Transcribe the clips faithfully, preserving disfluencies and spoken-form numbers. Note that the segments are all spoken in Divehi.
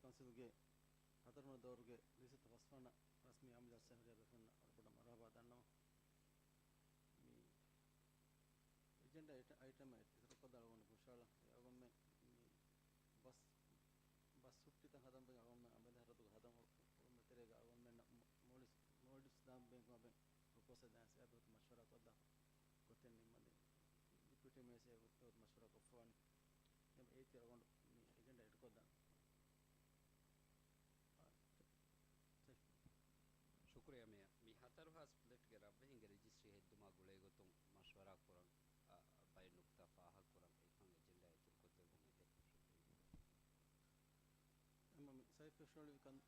ކައުންސިލްގެ ހަތަރުވަނަ ދައުރުގެ ރިސަތު ފަސްވަނަ ރަސްމީ އާއްމު ޖަލްސާއަށް ހުރި ބޭފުޅުންނަށް ވަރަށް ބޮޑަށް މަރުޙަބާ ދަންނަވަން. މި އެޖެންޑާ އައިޓަމް އެއް އިތުރުކޮށްލާ އަޅުގަނޑު ހުށަހަޅަން. އެ އަޅުގަނޑުމެން މި ބަސް، ބަސް ހުއްޓިތައް ހަދަން ބޭނުން އަޅުގަނޑުމެން އަމިއްލަ ހަރަދުގަ ހަދަން އޮ-، އޮ-، އޮންނަ ތެރޭގަ އަޅުގަނޑުމެންނަށް މޯ-، މޯލްޑިވްސް، މޯލްޑިވްސް ދާން ބޭނުން ކަމަށް ޕްރޮޕޯސަލް ދާން އެ ބެހޭ މަޝްވަރާ ކޮށްލާފަ ގޮތެއް ނިންމަން ދޭން. ޑެޕިއުޓީ މޭޔަރ އެ ގޮތަށް މަޝްވަރާ ކޮށްފަވާނެ. އެ އޭތި އަޅުގަނޑު މި އެޖެންޑާ އެޑްކޮށްދާން. ޝުކުރިއްޔާ މޭޔަރ. މި ހަތަރު ހާސް ފްލެޓްގެ ރަށްވެހިންގެ ރަޖިސްޓްރީ ހެއްދުމާ ގުޅޭގޮތުން މަޝްވަރާ ކުރަން، އަ، ބައެއް ނުކުތާ ފާހަގަކުރަން އެކަން އެޖެންޑާ އިތުރުކޮށްދެއްވުމަށް އެހެން. ޝުކުރިއްޔާ. އެމަ މި ސައިފް ހުށަހެޅުއްވި ކަން-،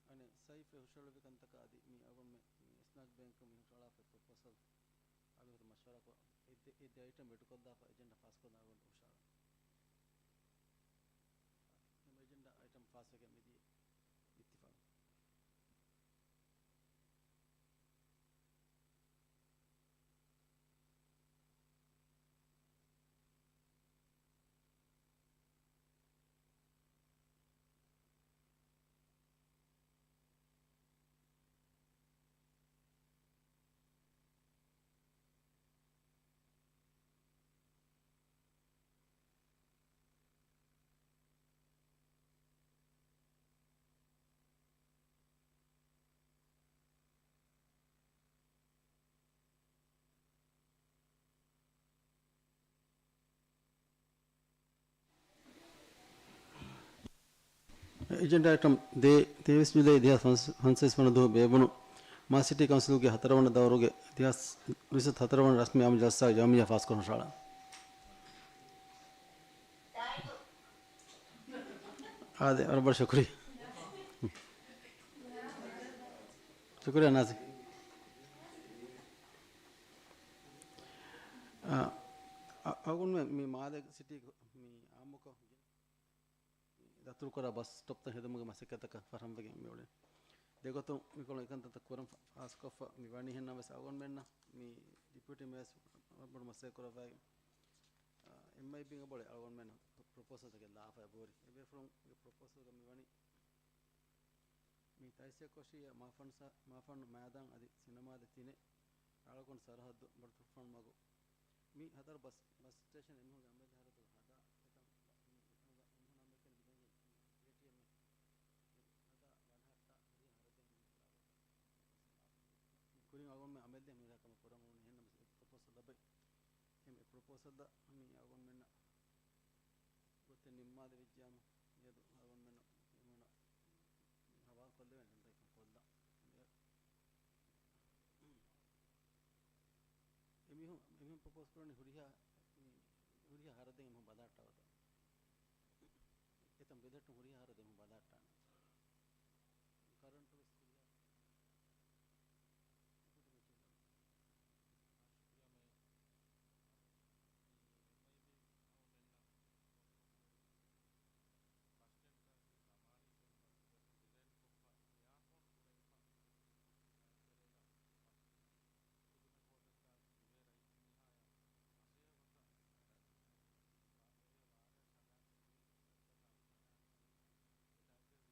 އަނެއް ސައިފް ހުށަހެޅުއްވި ކަންތަކަށް އަދި މި އަޅުގަނޑުމެން މި އިސްނާކް ބޭންކުން މި ހުށަހަޅާފައި ޕްރޮޕޯސަލް އަބިވަރު މަޝްވަރާކޮށް، އެ ދެ، އެ ދެ އައިޓަމް އެޑްކޮށްލާފަ އެޖެންޑާ ފާސްކޮށްލަން އަޅުގަނޑު ހުށަހަޅަން. އެމަ އެޖެންޑާ އައިޓަމް ފާސްވެގެން މިދިޔަ އިއްތިފާގު. އެޖެންޑާ އައިޓަމް ދޭއް، ތޭވީސް ޖުލައި ދެހާސް ފަންސަވީސް ވަނަ ދުވަހު ބޭއްވުނު މާސިޓީ ކައުންސިލުގެ ހަތަރުވަނަ ދައުރުގެ ދެހާސް ވިސް ހަތަރު ވަނަ ރަސްމީ އާއްމު ޖަލްސާގެ ޖަމާއަތް ފާސްކުރުން ހުށަހަޅާ. އާދެ، ވަރަށް ބޮޑަށް ޝުކުރިއްޔާ. ޝުކުރިއްޔާ ނާޒި. އަ، އަ، އަޅުގަނޑުމެން މި މާލޭ ސިޓީ މި އާއްމުކޮށް ދަތުރުކުރާ ބަސް ސްޓޮޕްތައް ހެދުމުގެ މަސައްކަތަކަށް ފަށަންވެގެން މިއުޅެނީ. ދެގޮތުން މިކޮޅު އެކަންތައްތައް ކުރަން ފާސްކޮށްފަ މި ވަނީ. އެހެންނަމަވެސް އަޅުގަނޑުމެންނަށް މި ޑެޕިއުޓީ މޭޔަރ ބޮޑު މަސައްކަތް ކުރައްވައިގެން، އާ، އެމްއައިބީގެ ބޮޑެ އަޅުގަނޑުމެން ޕްރޮ-، ޕްރޮޕޯސަލްތަކެއް ލާފައި ބޯރި. އެބޭފުޅުންގެ ޕްރޮޕޯސަލްގަ މިވަނީ މި ތައިސީހަކޮށި މާފަން ސަ-، މާފަން މައިދާން އަދި ސިނަމާލެ ތިނެއް ރާޅަކުން ސަރަހައްދު ބޮޑު ތުފާން މަގު. މި ހަތަރު ބަސް، ބަސް ސްޓޭޝަން އެމީހުންގެ އަމިއްލަ ހަރަދުގަ ހަދާ އެކަން މި އެކަމުގަ އެމީހުން އަނބެކެން ލިބެންޖެހޭ އޭޓީއެމް ހަދާ ވަޑަހައްޓާ ހުރިހާ ހަރަދެއް މި ކުރިން އަޅުގަނޑުމެން އަމެއްލެ ހުރިހާ ކަމެއް ކުރަމުން އެހެންނަމަވެސް އެ ޕްރޮޕޯސަލް ލަބައި. އެ ޕްރޮޕޯސަލްއަށް މި އަޅުގަނޑުމެންނަށް ގޮތެއް ނިންމާލެވިއްޖާމު އެއަދު އަޅުގަނޑުމެންނަށް އެމީހުންނަށް ހަވާލު ކޮށްލެވޭނެ ހަނދާންކަން ކޮށްލާ. އެމީހުން، އެމީހުން ޕްރޮޕޯސް ކުރަނީ ހުރިހާ، މި ހުރިހާ ހަރަދެއް އެމީހުން ބަލަހައްޓާ ގޮތަށް. އެތަން ބެލެޓުން ހުރިހާ ހަރަދެއް އެމީހުން ބަލަހައްޓާނެ. ކަރަންޓު ވެސް ހުރިހާ އެކުއިޕްމަންޓް އެއްޗެއް ލައްވާ. ޝުކުރިއްޔާ މޭ. މި އެމްއައިބީ އަޅުގަނޑުމެންނަށް ބަސް ސްޓެންޑްތަކުގެ ޒަމާނީ ކެންވަރު ޑިޒައިން ކޮށްފަ އެއާޕޯޓް ކުރެވިފަ ތެރޭގަ ބަސް ޚިދުމަތް ހޯދަންތާ ދިވެހި ރައްޔިތުން މިހާޔަށް މަސައްކަތް ކޮށްފަ އެ ރަށް ދިވެހި ވާރޭ ހަދާ ދެވޭ ކަންތަކާ ހަދާ ދެވޭ. އެތާ ދެ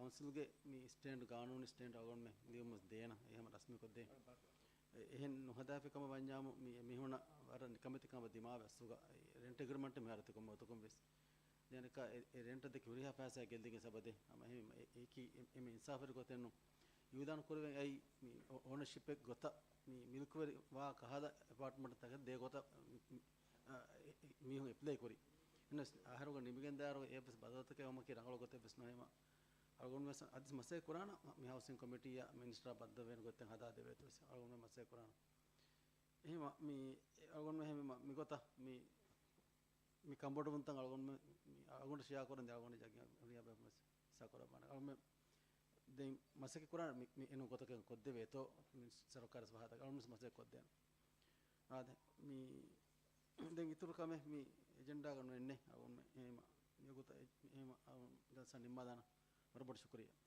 ކައުންސިލްގެ މި ސްޓޭންޑް، ގާނޫނީ ސްޓޭންޑް އަޅުގަނޑުމެ ލިޔުމަށް ދޭނަ އެހެން ރަސްމީކޮށްދޭ. އެ-، އެހެން ނުހަދާފި ކަމަށް ވަންޏާމު މި އެމީހުނަށް ވަރަށް ނިކަމެތި ކަމަށް ދިމާވެ އަސްލުގަ ރެންޓް އެގްރިމަންޓް މިހާރު ތިކޮންމެ އޮތަކުން ވެސް. ދެން އެކަ އެ، އެ ރެންޓް ދެކި ހުރިހާ ފައިސާ ގެއްލިގެން ސަބަދޭ. ހަމަ އެހެން އެ-، އެކީ އެ-، އެމެ އިންސާފުވެރި ގޮތެއް ނޫން. އިއުލާން ކުރެވެން އައި މި އޯ-، އޯނަރޝިޕެއް ގޮތަށް މި މިލްކުވެރި ވާ ކަހަލަ އެޕާޓްމަންޓްތަކެއް ދޭ ގޮތަށް މި-، މި-، އާ، އެ-، އެ-، މީހުން އެޕްލައި ކުރި. އެންނަސް އަހަރުގަ ނިމިގެން ދާއިރު އެއަށް ވެސް ބަދަލުތަކެއް އެއްވުމަކީ ރަނގަޅު ގޮތެއް ވެސް ނުވޭ. ހަމަ އަޅުގަނޑު ވެސް އަދި މަސައްކަތް ކުރާނަ މި ހައުސިން ކޮމިޓީއާ މިނިސްޓަރާ ބައްދަލުވޭނެ ގޮތެއް ހަދާ ދެވޭތޯ ވެސް އަޅުގަނޑު މަސައްކަތް ކުރާނަ. އެހެން މި އަޅުގަނޑު އެހެން މި ގޮތަށް މި، މި ކަންބޮޑުވުންތައް އަޅުގަނޑު މި، މި އަޅުގަނޑު ޝެއާ ކުރަން ދޭ އަޅުގަނޑު ޖަގަ ހުރިހާ ބައެއް ވެސް ސާކުރައްވާނެ. އަޅުމެ ދެން މަސައްކަތް ކުރާނެ މި، މި އެނޫން ގޮތަކަށް ކޮށްދެވޭތޯ މި ސަރުކާރަށް ފަހަތަކަށް އަޅުމެން މަސައްކަތް ކޮށްދޭނެ. އާދެ، މި ދެން އިތުރު ކަމެއް މި އެޖެންޑާގަ ނުވެންނެ. އަޅުމެ އެހެމަ މި ގޮތަށް އެ-، އެހެމަ އަޅު ޖަލްސާ ނިންމާދާނަ. ވަރަށް ބޮޑަށް ޝުކުރިއްޔާ.